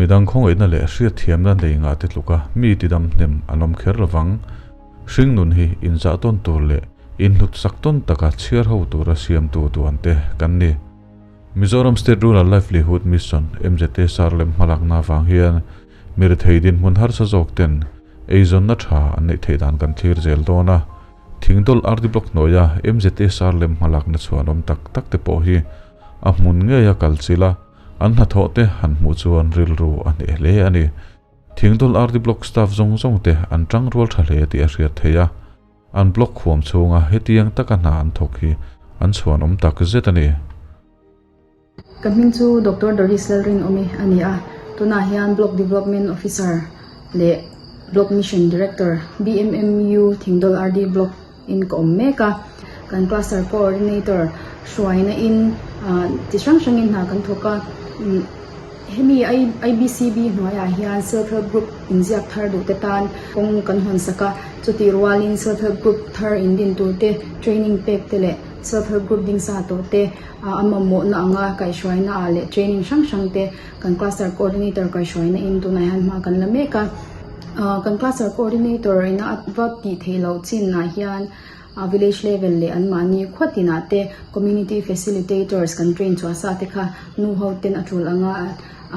Midang khawngaihna leh hriatthiamna nei ngah te tluka mi tidam hnem an awm kher lovang. Hringnun hi inzah tawn tur leh inhlut sak tawn taka chhiar ho tura siamtu duan te kan ni. Mizoram State Rural Livelihood Mission, MZA Sarlem hmalakna avang hian mi rethei dinhmun harsa zawk ten eizawnna tha an neih theih dan kan thlir zel dawn a. Thingdawlh RD Block hnuaia MZA Sarlem hmalakna chhuanawm tak tak te pawh hi a hmun ngeia kal chilh a, an hnathawh te han hmuh chuan rilru a hneh hle a ni. Thingdawlh RD Block staff zawng zawng te an tang rual tha hle tih a hriat theih a. An block huam chhunga hetiang taka hna an thawk hi an chhuanawm tak zet a ni. Ka hming chu Doctor Doris Lalrinawmi a ni a, tunah hian Block Development Officer leh Block Mission Director, BMMU Thingdawl RD Block in ka awm mek a. Kan Cluster Coordinator hruaina in chi hrang hrangin hna kan thawk a. Hemi IBCB hnuaiah hian Self Help Group inziak thar duh te tan kawng kan hawn sak a, chutih rualin Self Help Group thar indin tur te, training pek te leh Self Help Group ding sa tawh te a mamawhna anga kaihhruaina ah leh training hrang hrang te kan Cluster Coordinator kaihhruaina in tunah hian hma kan la mek a. Kan Cluster Coordinator ina a va tih theih loh chin ah hian A village level leh an mahni khuatinah te community facilitators kan train chhuah sa te kha nu ho ten a tul anga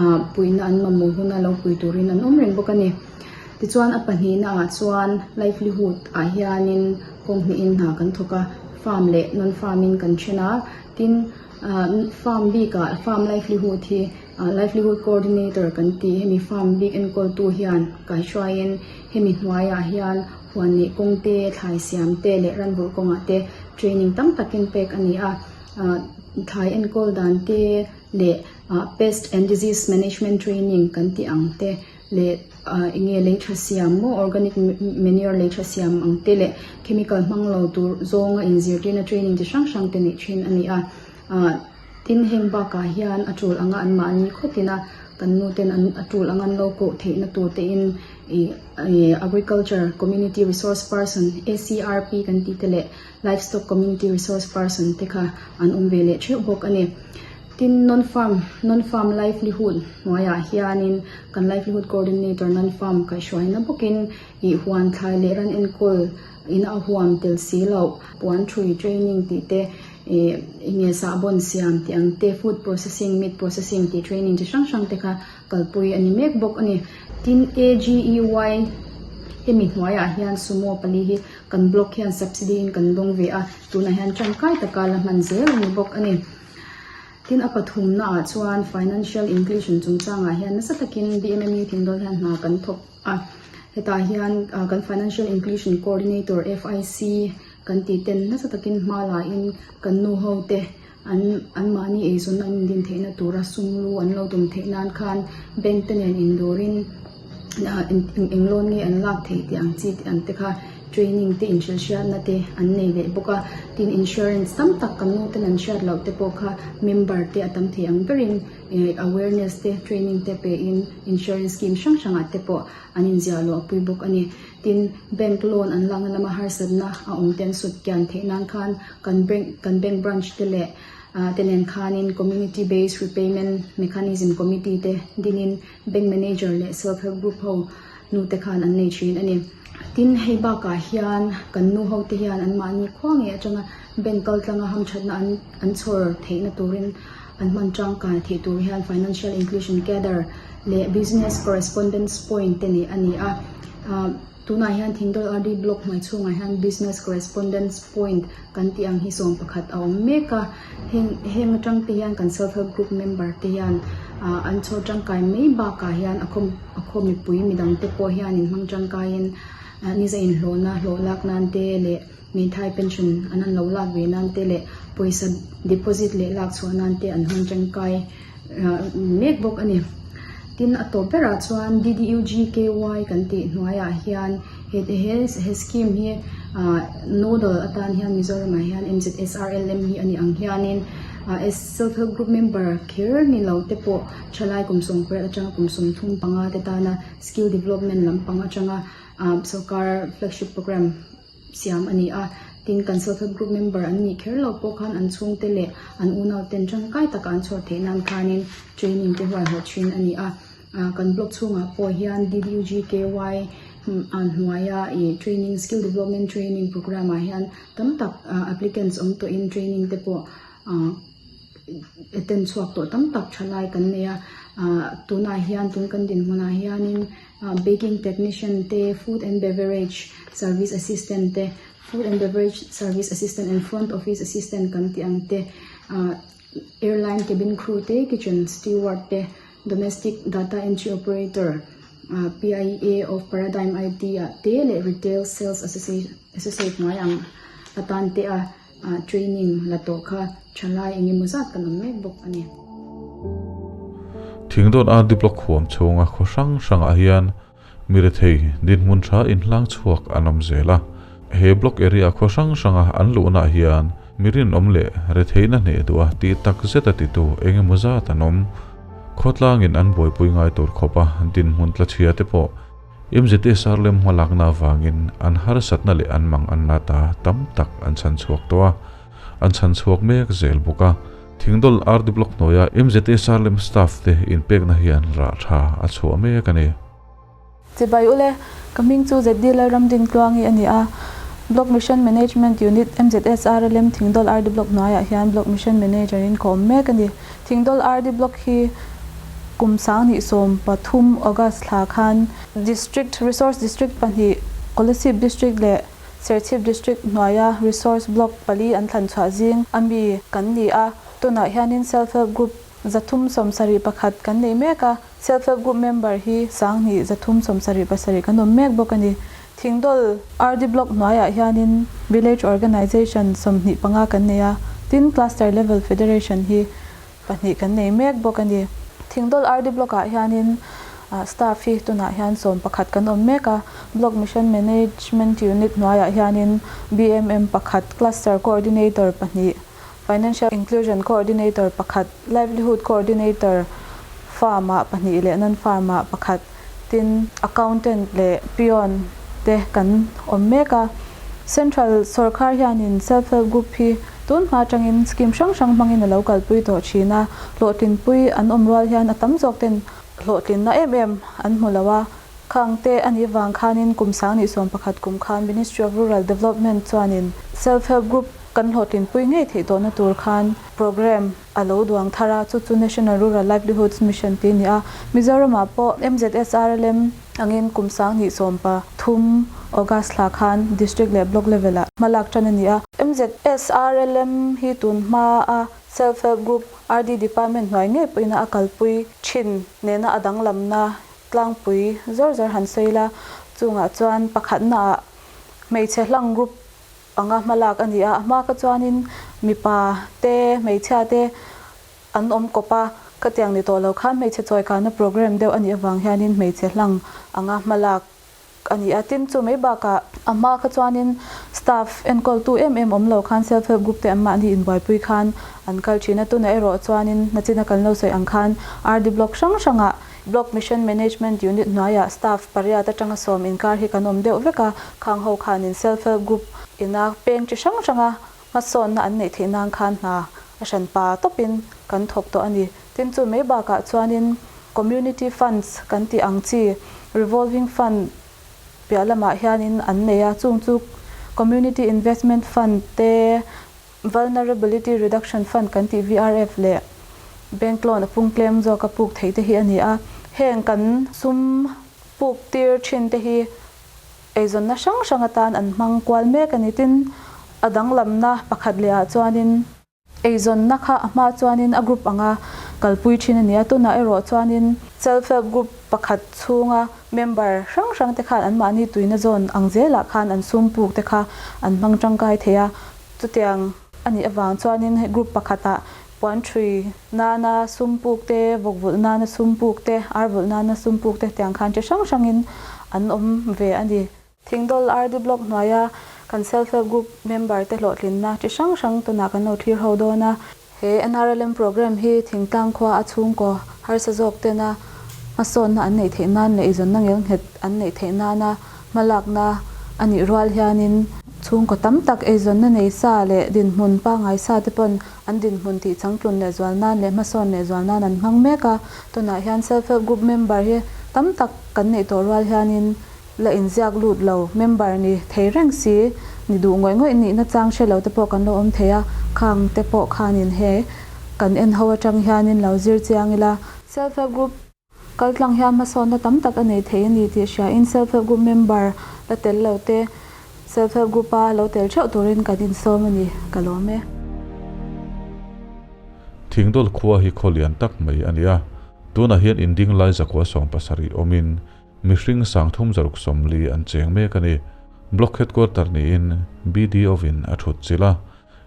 ah puihna an mamawh huna lo pui turin an awm reng bawk a ni. Tichuan a pahnihna ah chuan livelihood ah hianin kawng hnihin hna kan thawk a, farm leh non farm in kan then a, tin ah farm bikah farm livelihood hi ah livelihood coordinator kan tih hemi farm bik enkawltu hian kaihruaiin hemi hnuaiah hian Huan leh kawng te, thlai siam te leh ranvulh kawngah te training tam takin pek a ni a. Thlai enkawl dan te leh pest and disease management training kan tih ang te leh eng nge lei tha siam maw organic manure lei tha siam ang te leh chemical hmang lo tur zawnga inzirtirna training chi hrang hrang te neih thin a ni a. Tin, heng bakah hian a tul anga anmahni khawtina kan nuten an a tul anga an lo koh theihna tur tein ih Agriculture Community Resource Person, ACRP, kan tih te leh Livestock Community Resource Person te kha an awm ve leh theuh bawk a ni. Tin, Non-Farm, Non-Farm Livelihood hnuaiah hianin kan Livelihood Coordinator Non-Farm kaihhruaina bawkin ih huan thlai leh ran enkawl ina a huam tel si loh puan thui training tih te Ih enge sahbawn siam tih ang te, food processing, meat processing tih training chi hrang hrang te kha kalpui a ni mek bawk a ni. Tin, AGEY hemi hnuaiah hian sumo pali hi kan block hian subsidy in kan dawng ve a, tunah hian tangkai taka la hman zel a ni bawk a ni. Tin, a pathumna ah chuan financial inclusion chungchangah hian nasa takin BMMU Thingdawl hian hna kan thawk a, hetah hian kan financial inclusion coordinator, FIC, Kan tih ten nasa takin hma la in kan nu ho te an an mahni eizawnna an indin theihna tura sum lu an lo tum theih nan khan bank te nen indurin eng loan nge an lak theih tih ang chi tih ang te kha training te inhrilh hriatna te an nei leh bawk a, tin insurance tam tak kan nu ten an hriat loh te pawh kha member te a tam thei ang berin awareness te training te pe in insurance scheme hrang hrang ah te pawh an inziah luah pui bawk a ni. Tin, bank loan an lakna lama harsatna a awm te an sut kian theih nan khan kan bank kan bank branch te leh te nen khanin community based repayment mechanism committee te dinin bank manager leh self help group ho nu te khan an nei thin a ni. Tin, hei bakah hian kan nu ho te hian anmahni khua ngei atanga bank kal tlanga hamthatna an an chhawr theihna turin an hman tangkai theih tur hian financial inclusion cadre leh business correspondence point te neih a ni a. Ahh tunah hian Thingdawl RD block hnuai chhungah hian business correspondence point kan tih ang hi 11 a awm mek a, heng heng atang te hian kan self help group member te hian ahh an chhawr tangkai mai bakah hian a khaw a khaw mipui midang te pawh hian in hmang tangkaiin ah ni za inhlawhna hlawh lak nan te leh Meithai pension an han lo lak ve nan te leh pawisa deposit leh lak chhuah nan te an hmang tangkai mek bawk a ni. Tin a tawp berah chuan DDUGKY kan tih hnuaiah hian he he he scheme hi ah nodal atan hian Mizoramah hian MZSRLM hi a ni ang hianin ah self help group member kher ni lo te pawh thalai kum 18 atanga kum 35 te tana skill development lampang atanga ah sorkar flagship program siam a ni a, tin kan self help group member an nih kher lo pawh khan an chhungte leh an unau ten tangkai taka an chhawr theih nan khanin training te huaihawt thin a ni a. Kan block chhungah pawh hian DDUGKY hnuaia ih training skill development training programme ah hian tam tak applicants awm tawhin training te pawh attend chhuak tawh tam tak thalai kan nei a. Tunah hian tun kan dinhmunah hianin baking technician te food and beverage service assistant te food and beverage service assistant and front office assistant kan tih ang te airline cabin crew te kitchen steward te domestic data entry operator P_I_A of paradigm I_T ah te leh retail sales associate hnuai ang atan te a training la tawh kha thalai eng emaw zat kan awm mek bawk a ni. Thingdawn RD Block huam chhunga khaw hrang hrangah hian Mi rethei, dinhmun tha inhlang chhuak an awm zel a. He block area khaw hrang hranga an luhnaah hian mi rinawm leh retheihna hneh duh a tih tak zet a titu eng emaw zat an awm. Khawtlangin an buaipui ngai tur khawpa dinhmun tlachhia te pawh MZSR lem hmalakna avangin an harsatna leh an mang an la ta tam tak an chhan chhuak tawh a, an chhan chhuak mek zel bawk a. Thingdawl RD Block hnuaia MZSR lem staff te inpekna hian rah tha a chhuah mek a ni. Chibai ule, ka hming chu ZD Lalramdintluangi a ni a, Block Mission Management Unit MZSRLM Thingdawl RD Block hnuaiah hian Block Mission Manager in ka awm mek a ni. Thingdawl RD Block hi kum 2013 August thla khan District Resource District pahnih Kolasib District leh Serchhip District hnuaia Resource Block pali an thlan chhuah zing a mi kan ni a, tunah hianin Self Help Group 371 kan nei mek a. Self Help Group member hi 2377 kan awm mek bawk a ni. Thingdawl RD Block hnuaiah hianin Village Organization 25 kan nei a, tin Cluster Level Federation hi pahnih kan nei mek bawk a ni. Thingdawl RD Block-ah hianin staff hi tunah hian 11 kan awm mek a, Block Mission Management Unit hnuaiah hianin BMM pakhat, Cluster Coordinator pahnih, Financial Inclusion Coordinator pakhat, Livelihood Coordinator Farm-ah pahnih leh Non-Farm-ah pakhat, tin Accountant leh Peon te kan awm mek a. Central sawrkar hianin Self Help Group hi tun hma atangin scheme hrang hrang hmangin a lo kalpui tawh thin a, hlawhtlinpui an awm rual hian a tam zawk ten hlawhtlinna em em an hmu lo a. Khang te a nih vang khanin kum 2011 kum khan Ministry of Rural Development chuanin Self Help Group kan hlawhtlinpui ngei theih tawhna tur khan program a lo duang thar a, chu chu National Rural Livelihoods Mission tih a ni a. Mizoramah pawh MZSRLM angin kum 2013 August thla khan District leh Block level ah hmalak tan a ni a. MZSRLM hi tun hma a Self Help Group RD Department hnuai ngei pawhin a kalpui thin nena a danglamna tlangpui zawr zawr han sawi la, chungah chuan pakhatnaah hmeichhe hlang group anga hmalak a ni a, a hma kha chuanin mipa te hmeichhia te an awm kawp a, khatiang ni tawh lo khan hmeichhe chawikana program deuh a nih avang hianin hmeichhe hlang anga hmalak a ni a, tin chu mai bakah a hma kha chuanin staff enkawltu em em awm lo khan self help group te an mahni inbuaipui khan an kal thin a, tunah erawh chuanin nachina kan lo sawi ang khan RD block hrang hrangah Block Mission Management Unit hnuaiah staff pariat atanga sawm inkar hi kan awm deuh vek a, khang ho khanin Self Help Group ina peng chi hrang hranga hmasawnna an neih theih nan khan hna a hran pa tawpin kan thawk tawh a ni. Tin chu mai bakah chuanin Community Funds kan tih ang chi Revolving Fund piah lamah hianin an nei a, chung chu Community Investment Fund te, Vulnerability Reduction Fund kan tih VRF leh Bank loan a pung tlem zawk a puk theih te hi a ni a. Heng kan sum puk tir thin te hi eizawnna hrang hrang atan an hmang kual mek a ni. Tin, a danglamna pakhat leh ah chuanin eizawnna kha a hma chuanin a group anga kalpui thin a ni a. Tunah erawh chuanin Self Help Group pakhat chhunga member hrang hrang te khan anmahni tuina zawn ang zelah khan an sum puk te kha an hmang tangkai thei a. Chutiang a nih avang chuanin hei group pakhatah puan thui nana sum puk te, vawk vulh nana sum puk te, ar vulh nana sum puk te tiang khan chi hrang hrangin an awm ve a ni. Thingdawl RD Block hnuaia kan Self Help Group member te hlawhtlinna chi hrang hrang tunah kan lo thlir ho dawn a. He NRLM program hi thingtlang khua a chhungkaw harsa zawk tena hmasawnna an neih theih nan leh eizawnna ngelnghet an neih theih nana hmalakna a nih rual hianin Chhungkaw tam tak eizawnna nei sa leh dinhmun pangngai sa te pawn an dinhmun tih changtlun lehzual nan leh hmasawn lehzual nan an hmang mek a. Tunah hian Self Help Group member hi tam tak kan neih tawh rual hianin la inziak lut lo member ni thei reng si ni duh ngawih ngawih nihna chang hre lo te pawh kan lo awm thei a, khang te pawh khanin he kan en ho atang hianin lo zir chiang ila. Self Help Group Kaltlang hian hmasawnna tam tak a nei thei a ni tih hriain Self Help Group member la tel lo te Self Help Group a lo tel theuh turin kan insawm a ni, ka lawm e. Thingdawl khua hi khaw lian tak mai a ni a, tunah hian inding lai zakua 70 awmin mihring 340 an cheng mek a ni. Block Headquarter niin BDO-in a thut chilh a,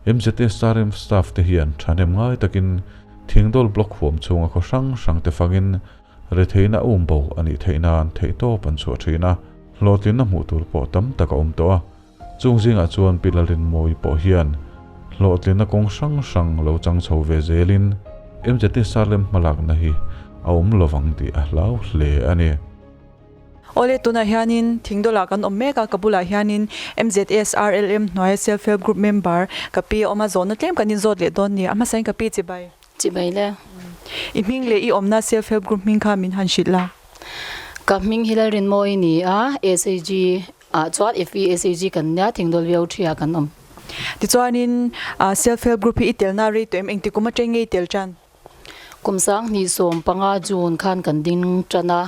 MZSRM staff te hian thahnem ngai takin Thingdawl Block huam chhunga khaw hrang hrang te fangin retheihna a um bo a nih theih nan theihtawp an chhuah thin a, hlawhtlinna hmuh tur pawh tam tak a awm tawh a. Chung zingah chuan Pi Lalrinmawii pawh hian hlawhtlinna kawng hrang hrang lo chang chho ve zelin MZSRM hmalakna hi a awm lovang tih a hlau hle a ni. Awle, tunah hianin Thingdawlah kan awm mek a, ka bulah hianin MZSRLM hnuaia Self Help Group member ka pi a awm a, zawhna tlem kan inzawt leh dawn ni. A hmasain ka pi chibai. Chibai le. I hming leh i awmna Self Help Group hming kha min han hrilh la. Ka hming hi Lalrinmawii ni a, SAG ah chuan FESAG kan nia, Thingdawl viau thi ah kan awm. Tichuanin Self Help Group hi i telna rei tawh em? Engti kum atang nge i tel tan? Kum 2015 June khan kan ding tan a,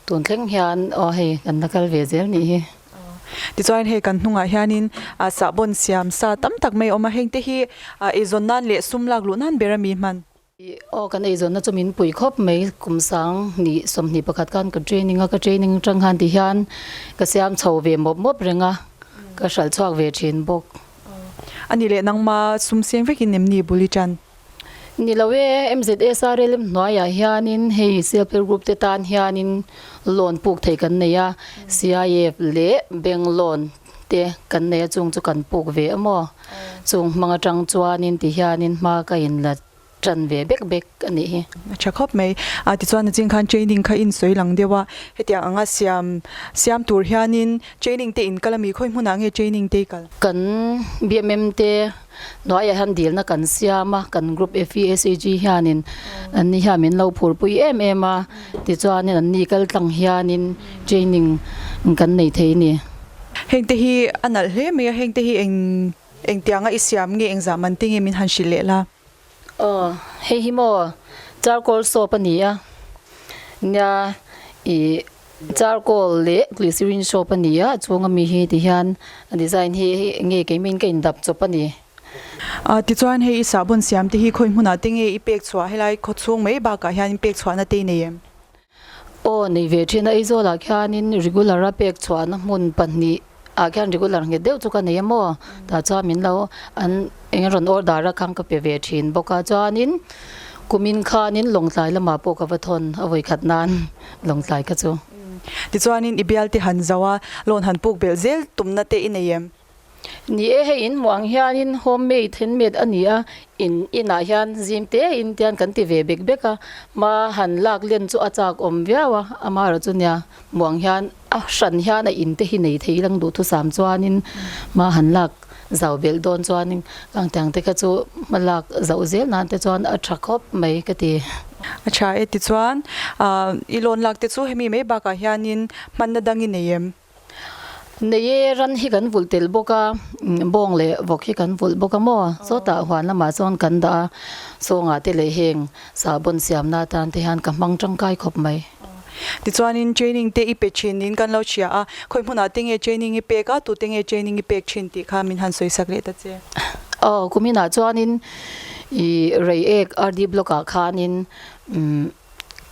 tun thleng hian aw hei kan la kal ve zel nih hi. Tichuan hei kan hnungah hianin sahbawn siam sa tam tak mai a awm a, hengte hi eizawn nan leh sum lak luh nan ber a mi hman. Aw kan eizawnna chu min pui khawp mai, kum 2021 khan ka training a, ka training atang khan ti hian ka siam chho ve mawp mawp reng a, ka hralh chhuak ve thin bawk. A nih leh nangma sum seng vekin em ni bul i tan? Ni lo e, MZSRLM hnuaiah hianin hei Self Help Group te tan hianin loan puk thei kan nei a, CIF leh bank loan te kan nei a chung chu kan puk ve a maw? Chung hmang atang chuanin ti hianin hma ka in la tan ve bek bek a nih hi. A tha khawp mai. A tichuan nachin khan training kha in sawi lang deuh a, hetiang anga siam siam tur hianin training te in kal a mi khawi hmunah nge training te i kal? Kan BMM te Hnuaiah hian dilna kan siam a, kan group FESAG hianin anni hian min lo phurpui em em a, tichuanin anni kal tlang hianin training kan nei thei a ni. Hengte hi a nalh hle mai a, hengte hi eng engtianga i siam nge engzah man te nge min han hrilh leh la? Aw, hei hi maw charcoal soap a ni a, nia ih Charcoal leh glycerin soap a ni a, a chhunga mi hi ti hian a design hi nge keimin ka indap chawp a ni. Tichuan hei i sahbawn siam te hi khawi hmunah te nge i pek chhuah helai khaw chhung mai bakah hian in pek chhuahna te i nei em? Aw nei ve thin a, Aizawlah khianin regular a pek chhuahna hmun pahnih ah khian regular nghet deuh chu ka nei a maw, tah chuan min lo an eng rawn order a khan ka pe ve thin bawk a, chuanin kumin khanin Lawngtlai lamah pawh ka va thawn a vawikhat nan Lawngtlai kha chu. Tichuanin i bialte han zauh a, loan han puk belh zel tumna te i nei em? Ni e, hei in hmuh ang hianin homemade handmade a ni a, in inah hian zim te in tian kan ti ve bek bek a, hma han lak len chu a chak awm viau a, amaherawh chu nia hmuh ang hian a hran hian a in te hi nei thei lang duhthusam chuanin hma han lak zau belh dawn chuanin kang tiang te kha chu hma lak zauh zel nan te chuan a tha khawp mai ka ti. A tha e tichuan i loan lak te chu hemi mai bakah hianin hmanna dang i nei em? Nei e, ran hi kan vulh tel bawk a, bawng leh vawk hi kan vulh bawk a maw? Sawtah huan lamah chuan kan dah a, sawngah te leh heng sahbawn siamna atan te hian ka hmang tangkai khawp mai. Tichuanin training te i pe thin niin kan lo hria a, khawi hmunah te nge training i pek a, tute nge training i pek thin tih kha min han sawi sak leh ta che. Aw, kuminah chuanin i Reiek RD Block ah khanin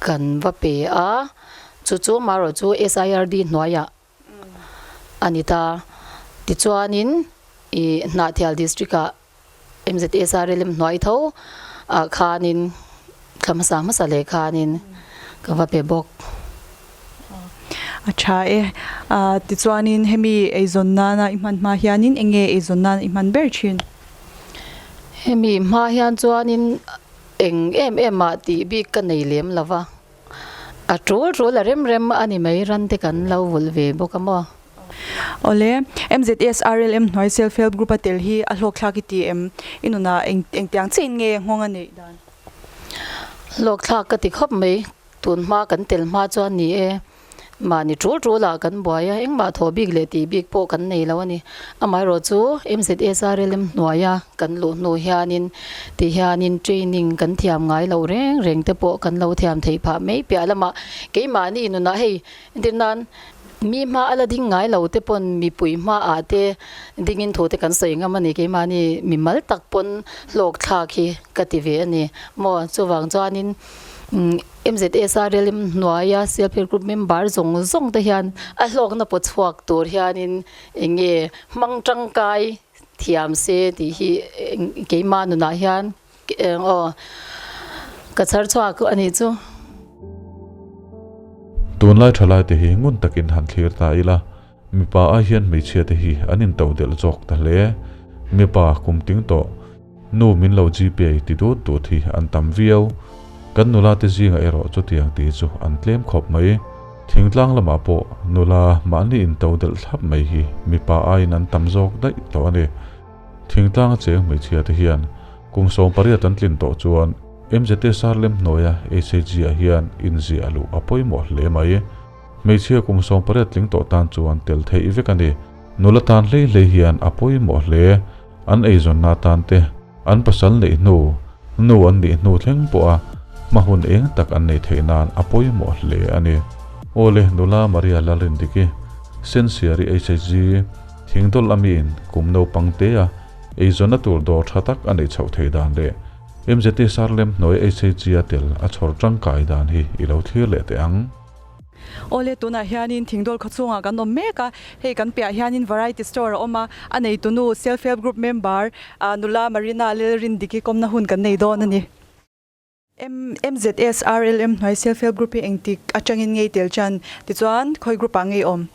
Kan va pe a, chu chu marawh chu SIRD hnuaiah a ni ta. Tichuanin i Hnahthial District-ah MZSRLM hnuai tho ah khanin thla hmasa hmasa leh khanin ka va pe bawk. A tha e. Tichuanin hemi eizawn nana i hman hma hianin eng nge eizawn nana i hman ber thin? Hemi hma hian chuanin Eng em em ah tih bik ka nei lem lo va, a tul tul a rem rem a ni mai ran te kan lo vulh ve bawk a maw. Awle, MZS RLM hnuai Self Help Group a tel hi a hlawkthlak i ti em? I nunah eng engtiang chiahin nge nghawng a neih dan? Hlawkthlak ka ti khawp mai, tun hma kan tel hma chuan ni e. Mahni tul tulah kan buai a, engmah thaw bik leh tih bik pawh kan nei lo a ni. Amaherawh chu MZS RLM hnuaia kan luh hnu hianin ti hianin training kan thiam ngai loh reng reng te pawh kan lo thiam theih phah mai piah lamah keimahni nunah hei entir nan mi hma a la ding ngai lo te pawn mipui hmaah te dingin thu te kan sawi ngam a ni. Keimahni mimal tak pawn hlawk thlak hi ka ti ve a ni maw. Chuvang chuanin MZSRLM hnuaia Self Help Group member zawng zawng te hian a hlawkna paw chhuak tur hianin eng nge hmang tangkai thiam se tih hi keimah nunah hian aw ka chhar chhuak a nih chu. Tunlai thalai te hi ngun takin han thlir ta ila, mipa ai hian hmeichhia te hi an intodelh zawk ta hle. Mipa kum ting tawh. Nu min lo GPay ti dut dut hi an tam viau. Kan nula te zingah erawh chutiang ti chu an tlem khawp mai. Thingtlang lamah pawh nula mahni into delh thlap mai hi mipa aiin an tam zawk daih tawh a ni. Thingtlang a cheng hmeichhia te hian kum 18 an tlin tawh chuan MZT Sarlem hnuaia HAG ah hian inziah luh a pawimawh hle mai. Hmeichhia kum 18 tling tawh tan chuan tel theih vek a ni. Nula tan hlei hlei hian a pawimawh hle. An eizawnna atan te, an pasal neih hnu, nu an nih hnu thleng pawha hma hun eng tak an nei theih nan a pawimawh hle a ni. Awle nula Maria Lalrindiki, Sensiari HHG, Thingdawl amiin kum naupang tea eizawnna tur dawr tha tak a neih chhoh theih dan leh MZT Sarlem hnuai HHG-a tel a chhawr tangkai dan hi i lo thlir leh teh ang. Awle tunah hianin Thingdawl khaw chhungah kan awm mek a, hei kan piah hianin variety store a awm a, a neitunu self help group member nula Marina Lalrindiki kawmna hun kan nei dawn a ni. MZS RLM hnuai self help group hi engtik atangin ngei tel chan tichuan khawi group ah ngei awm?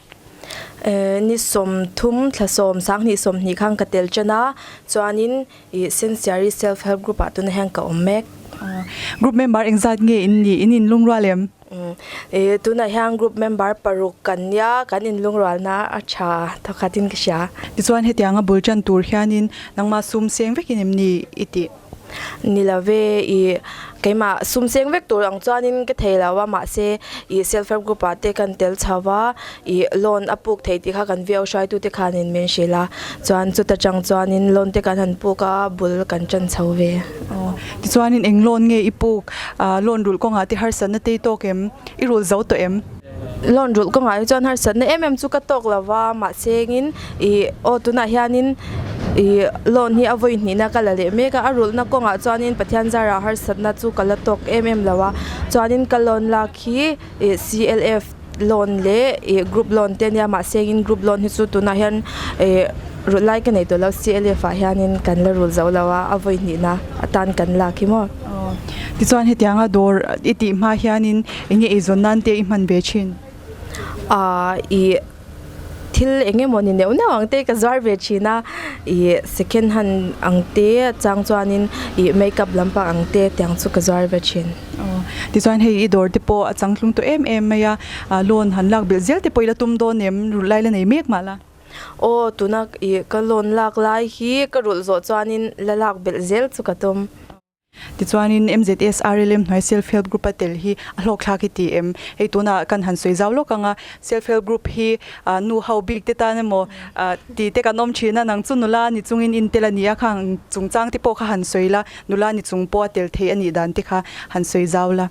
Ni 30 thla 10 2020 khan ka tel chan a, chuanin Sensiari self help group ah tunah hian ka awm mek. Group member engzat nge in nih? In inlungrual em? Tunah hian group member paruk kan nia, kan inlungrualna a tha thawkhatin ka hria. Tichuan hetianga bul tan tur hianin nangmah sum seng vekin em ni i tih? Ni lo ve, i keimah sum seng vek tur ang chuanin ka thei lo a, mahse i self help group ah te kan tel chho a, i loan a puk thei tih kha kan viau hruaitute khanin min hrilh a, chuan chuta tang chuanin loan te kan han puk a, bul kan tan chho ve. Aw, tichuanin eng loan nge i puk? Loan rulh kawngah te harsatna te i tawk em? I rulh zo tawh em? Loan rulh kawngah hi chuan harsatna em em chu ka tawk lo va, mahse engin i aw tunah hianin i loan hi a vawi hnihna ka la leh mek a, a rulhna kawngah chuanin Pathian zarah harsatna chu ka la tawk em em lo a, chuanin ka loan lak hi i CLF loan leh ih group loan te ania mahse engin group loan hi chu tunah hian ih rulh lai ka nei tawh lo CLF ah hianin kan la rul zo lo a a vawi hnihna atan kan lak hi maw. Aw tichuan hetianga dawr i tih hma hianin eng nge eizawn nan te i hman ve thin? Aaa ih thil eng emaw ni neuh neuh ang te ka zuar ve thin a ih second hand ang te chang chuanin ih makeup lampang ang te tiang chu ka zuar ve thin. Aw tichuan hei i dawr te pawh a changtlung tawh em em mai a, loan han lak belh zel te pawh i la tum dawn em rulh lai la nei mek mah la? Aw tuna ih ka loan lak lai hi ka rulh zawh chuanin la lak belh zel chu ka tum. Tichuanin MZS RLM hnuai Self Help Group a tel hi a hlawkthlak hi ti em? Hei tunah kan han sawi zau lawk ang a, Self Help Group hi nu ho bik te tan emaw ti te kan awm thin a, nang chu nula ni chungin in tel a ni a, khang chungchang te pawh kha han sawi la, nula ni chung pawh a tel thei a nih dan te kha han sawi zau la.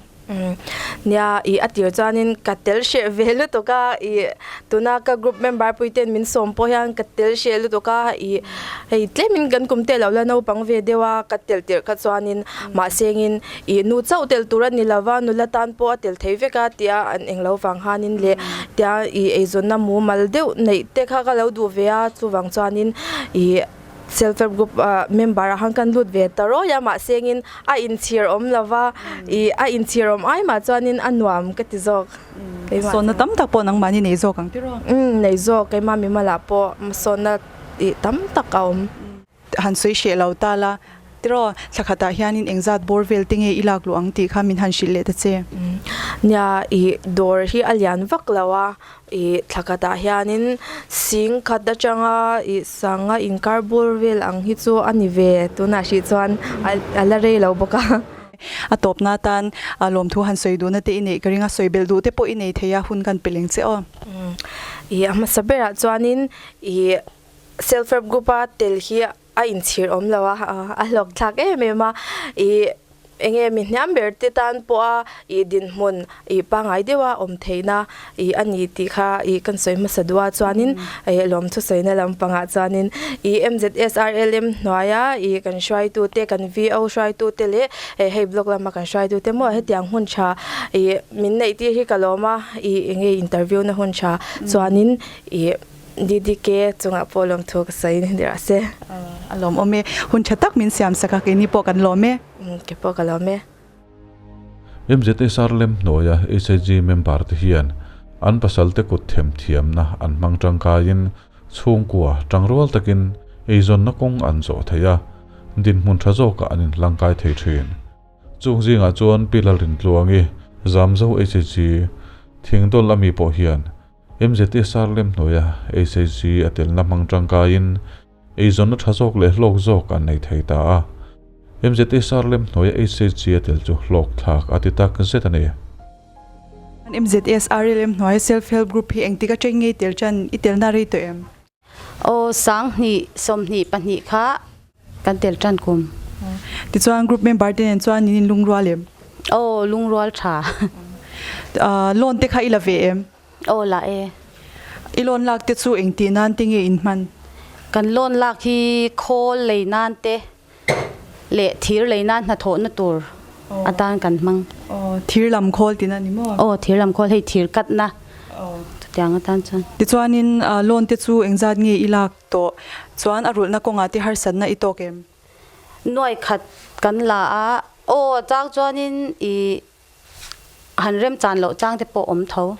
Nia, ih a tir chuanin ka tel hreh ve lutuk a, ih tuna ka group member pui ten min sawm pawh hian ka tel hreh lutuk a, ih hei tlemin kan kum te lo la naupang ve deuh a, ka tel tirh kha chuanin mahsengin ih nu chauh tel tur a ni lo va, nula tan pawh a tel thei vek a tia an englo vang hanin leh tia ih eizawnna mumal deuh neih te kha ka lo duh ve a, chuvang chuanin ih. Self help group ah member ah khan kan lut ve ta rawi a mahse engin a inchhir awm lo va ih a inchhir awm ai mah chuanin a nuam ka ti zawk keimah Sawnna tam tak pawh nangmahni nei zawk ang tiraw? Umm nei zawk keimah mimal ah pawh sawnna ih tam tak a awm. Han sawi hreh lo ta la. Tiraw, thla khatah hianin engzat bawr vel te nge i lak luh ang tih kha min han hrilh leh ta che. Nia, i dawr hi a lian vak lo a, i thla khatah hianin sing khat atanga i sanga inkar bawr vel ang hi chu a ni ve tunah hrih chuan a la rei lo bawk a. A tawpna atan lawmthu han sawi duhna te i neih ka ring a, sawi belh duh te pawh i nei thei a, hun kan pe leng che aw. I a hmasa berah chuanin i self help group a tel hi a inchhir awm lo a, a hlawk thlak em em a, ih enge mi hniam ber te tan pawha ih dinhmun ih pangngai deuha awm theihna ih a ni tih kha ih kan sawi hmasa duh a, chuanin ih lawmthu sawina lampangah chuanin ih MZSRLM hnuaia ih kan hruaitute kan VO hruaitute leh hei block lama kan hruaitute maw hetiang hun tha ih min neih tir hi ka lawm a, ih enge interview na hun tha chuanin ih. DDK chungah pawh lawmthu ka sawi ni rawh se. A lawmawm e. Hun tha tak min siam sak a, keini pawh kan lawm e. Ke pawh ka lawm e. MZSR lem hnuaia HIG member te hian an pasalte kut themthiamna an hmang tangkaiin chhungkua tangrual takin eizawnna kawng an zawh thei a, dinhmun tha zawkah an inhlangkai thei thin. Chung zingah chuan Pi Lalrintluangi, Zamzo HIG, Thingdawl ami pawh hian MZSR lem hnuaia HHG a telna hmang tangkaiin eizawnna tha zawk leh hlawk zawk an nei thei ta a. MZSR lem hnuaia HHG a tel chu hlawk thlak a ti tak zet a ni. MZSR lem hnuaia Self Help Group hi engtik atang nge i tel tan i telna rei tawh em? Aw 2022 kha kan tel tan kum. Tichuan group member te nen chuan in in lungrual em? Aw lungrual tha. Loan te kha i la ve em? Aw la e. I loan lak te chu engtih nan te nge in hman? Kan loan lak hi khawl lei nan te leh thir lei nan hnathawhna tur atan kan hmang. Aw thir lam khawl tihna a ni maw? Aw thir lam khawl hei thir katna chutiang atan chuan. Tichuanin loan te chu engzat nge i lak tawh chuan a rulhna kawngah te harsatna i tawk em? Nuai khat kan la a, aw chang chuanin i han remchan loh chang te pawh awm tho.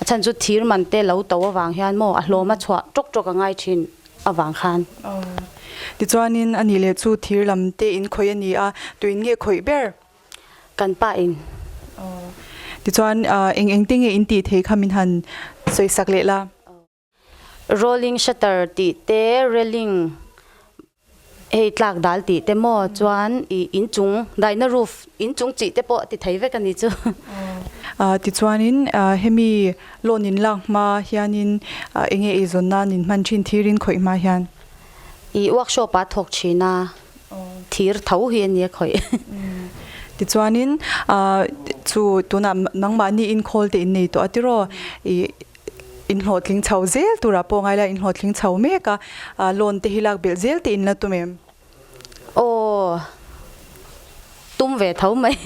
A chhan chu thir man te lo to avang hian maw a hlawm a chhuah tawk tawk a ngai thin avang khan. Tichuanin a nih leh chu thir lam te in khawih a ni a, tuin nge khawih ber? Kan pa in. Tichuan eng eng te nge in tih thei kha min han sawisak leh la? Rolling shutter tih te, railing hei tlak dal tih te maw chuan ih inchung daihna roof inchung chih te pawh ti thei vek a ni chu. Tichuanin hemi loan in lak hma hianin enge eizawn nan in hman thin thirin khawih hma hian? Ih workshop ah thawk thin a, thir tho hi a nia khawih. Tichuanin chu tunah nangmahni inkhawl te in nei tawh a tiraw? Ih Inhlawhtling chho zel turah pawh ngai la inhlawhtling chho mek a, loan te hi lak belh zel te in la tum em? Aw, tum ve tho mai.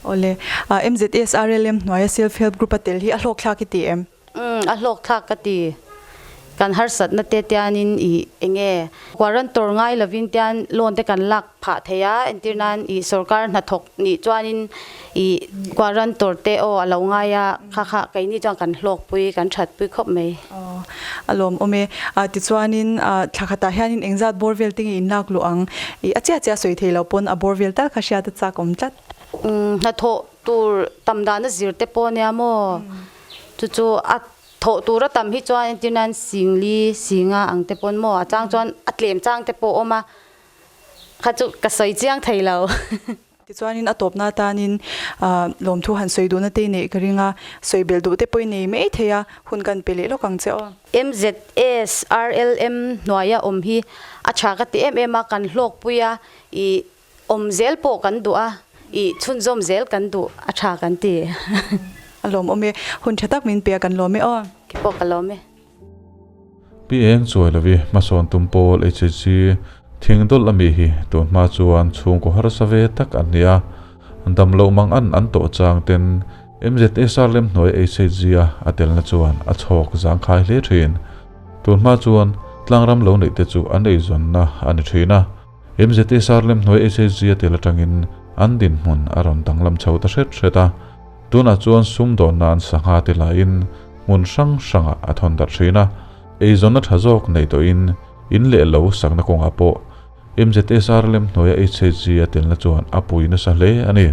Awle, MZSRLM hnuaia Self Help Group a tel hi a hlawkthlak i ti em? Umm, a hlawkthlak ka ti. Kan harsatna te tianin i enge guarantor ngai lovin tian loan te kan lak phah thei a, entir nan i sorkar hnathawk nih chuanin i guarantor te aw a lo ngai a, kha kha keini chuan kan hlawkpui kan thatpui khawp mai. Aw a lawmawm e. Tichuanin thla khatah hianin engzat bawr vel te nge in lak luh ang? I a chiah chiah sawi thei lo pawn a bawr vel tal kha hriat a chak awm tlat. Umm hnathawh tur tam dana zir te pawh nia maw? Chu chu a Thawh tur a tam hi chuan entir nan singli, singa ang te pawn maw a chang chuan a tlem chang te pawh a awm a, kha chu ka sawi chiang thei lo. Tichuanin a tawpna atanin lawmthu han sawi duhna te i neih ka ring a, sawi belh duh te pawh i nei mai thei a, hun kan pe leh lawk ang che aw. MZS, RLM hnuaia awm hi a tha ka ti em em a, kan hlawkpui a, ih Awm zel pawh kan duh a, i chhunzawm zel kan duh a tha kan ti. A lawmawm e, hun tha tak min pe a kan lawm e aw. Khi pawh ka lawm e. Pi Eng chuai lovi hmasawn tum pawl HHG thing dawlh ami hi tun hma chuan chhungkaw harsa ve tak an ni a, dam loh mang an an tawh chang ten MZSR lem hnuai HHG a a telna chuan a chhawk zangkhai hle thin. Tun hma chuan tlangram lo neih te chu an eizawnna a ni thin a. MZSR lem hnuai HHG a tel atangin an dinhmun a rawn danglam chho ta hret hret a, tunah chuan sumdawnna an sangha te laiin hmun hrang hrangah a thawn darh thin a, eizawnna tha zawk nei tawhin in leh lo sakna kawngah pawh MZSRLM hnuaia HHG a telna chuan a pui nasa hle a ni.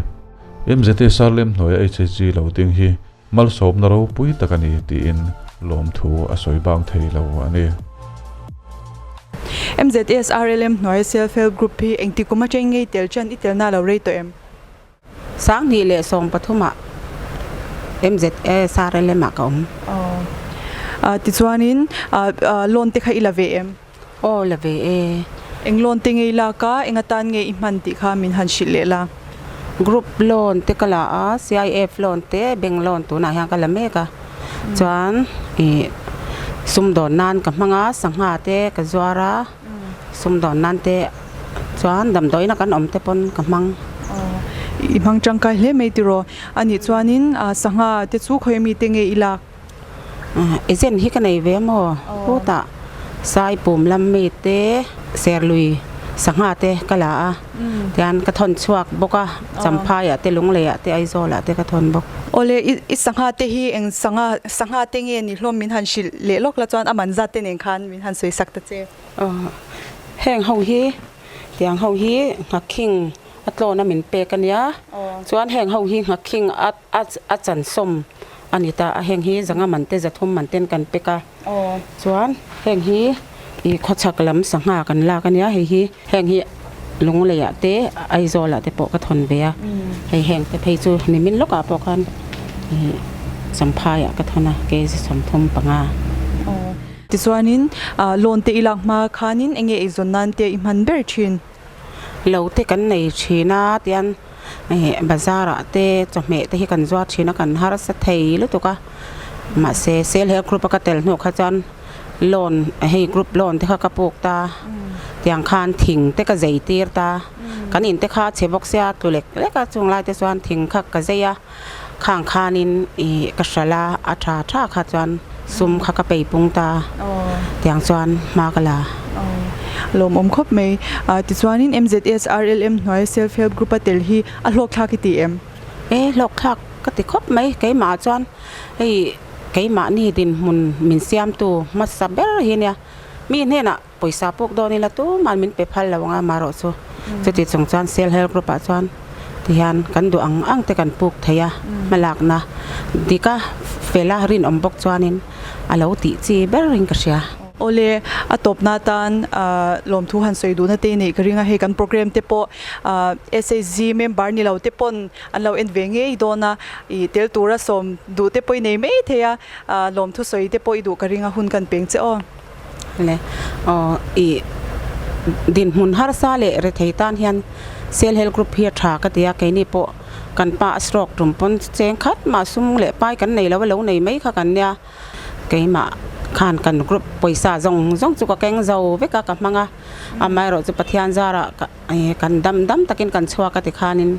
MZSRLM hnuaia HHG lo ding hi malsawmna ropui tak a ni tiin lawmthu a sawi bang thei lo a ni. MZSRLM hnuaia Self Help Group hi engti kum atang ngei tel chan i telna a lo rei tawh em? 2013 ah MZSRLM ah ka awm. Aw. Tichuanin loan te kha i la ve em? Aw la ve e. Eng loan te nge i lak a, eng atan nge i hman tih kha min han hrilh leh la. Group loan te ka la a, CIF loan te, bank loan tunah hian ka la mek a. Chuan ih sumdawn nan ka hmang a, sangha te ka zuar a. Sumdawn nan te chuan damdawiina kan awm te pawn ka hmang. I hmang tangkai hle mai tiraw? Anih chuanin sangha te chu khawi mi te nge i lak? Agent hi ka nei ve maw? Hutah sai pum lam mi te serlui sangha te ka la a, tian ka thawn chhuak bawk a, Champhaiah te Lungleiah te Aizawlah te ka thawn bawk. Awle i sangha te hi eng sangha sangha te nge ni hlawm min han hrilh leh lawk la chuan a man zat te nen khan min han sawi sak ta che. Heng ho hi tiang ho hi nghakhing a tlawn a min pek a nia chuan heng ho hi nghakhing a a chansawm a ni ta a heng hi zanga man te zathum man ten kan pek a chuan heng hi ih khawchhak lam sangha kan lak a nia hei hi heng hi Lungleiah te Aizawlah te pawh ka thawn ve a hei heng te phei chu nimin lawkah pawh khan ih Champhaiah ka thawn a kg 35. Tichuanin loan te i lak hma khanin eng nge eizawn nan te i hman ber thin? Lo te kan nei thin a tian bazar ah te chawhmeh te hi kan zuar thin a kan harsa thei lutuk a mahse self help group a ka tel hnuah kha chuan loan hei group loan te kha ka puk ta tiang khan thing te ka zei tir ta kan in te kha a chhe bawk sia tlu lek lek a chung lai te chuan thing kha ka zei a. Khang khanin ih ka hralh a, a tha tha kha chuan sum kha ka pei pung ta tiang chuan hma ka la. Lawmawm khawp mai. Tichuanin MZSRLM hnuai Self Help Group a tel hi a hlawkthlak i ti em? E, hlawkthlak ka ti khawp mai. Keimah chuan hei keimahni dinhmun min siamtu hmasa ber hi nia. Mi hnenah Pawisa puk dawn ila tuman min pe phal lo ang a, marawh chu chuti chung chuan Self Help Group ah chuan tihian kan duh ang ang te kan puk thei a, hmalakna dika fela rinawm bawk chuanin a lo tih chi ber in ka hria. Awle, a tawpna atan lawmthu han sawi duhna te neih ka ring a, hei kan program te pawh SHG member ni lo te pawn an lo en ve ngei dawn a, ih tel tura sawm duh te pawh i nei mai thei a, lawmthu sawi te pawh i duh ka ring a, hun kan peng che aw. Le aw ih dinhmun harsa leh rethei tan hian self help group hi a tha ka ti a keini pawh kan pa a stroke tum pawn cheng khat mah sum leh pai kan nei lo a lo nei mai kha kan nia keimah khan kan group pawisa zawng zawng chu ka keng zo vek a ka hmang a amaherawh chu Pathian zarah ka kan dam dam takin kan chhuak a tikhanin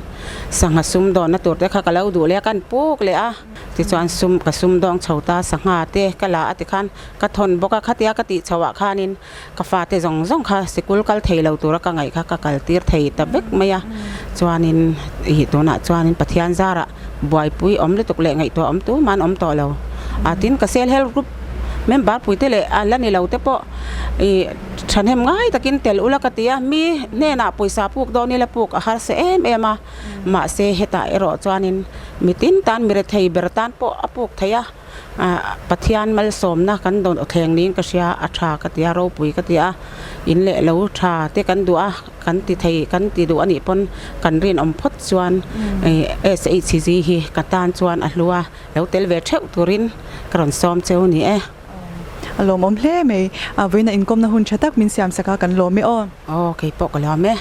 sangha sum dawnna tur te kha ka lo duh leh a kan puk leh a tichuan sum ka sum dawng chho ta sangha te ka la a tikhan. Ka thawn bawk a, khatia ka tih chhoh ah khanin ka fate zawng zawng kha sikul kal thei lo tura ka ngaih kha ka kal tir thei ta vek mai a, chuanin ih tunah chuanin Pathian zarah buaipui awm lutuk leh ngaihtuah awm tu man awm tawh lo a, tin ka self help group member puite leh a la ni lo te pawh ih thahnem ngai takin tel ula ka ti a, mi hnenah pawisa puk dawn ila puk a harsa em em a, mahse hetah erawh chuanin mitin tan mi rethei ber tan pawh a puk thei a. Pathian malsawmna kan dawn aw thleng niin ka hria a tha ka ti a ropui ka ti a in leh lo tha te kan duh a kan ti thei kan ti duh anih pawn kan rinawm phawt chuan SHG hi ka tan chuan a hlu a lo tel ve theuh turin ka rawn sawm cheu ni e. A lawmawm hle mai. Vawiin a inkawmna hun tha tak min siam sak a kan lawm e aw. Aw keipawh ka lawm e.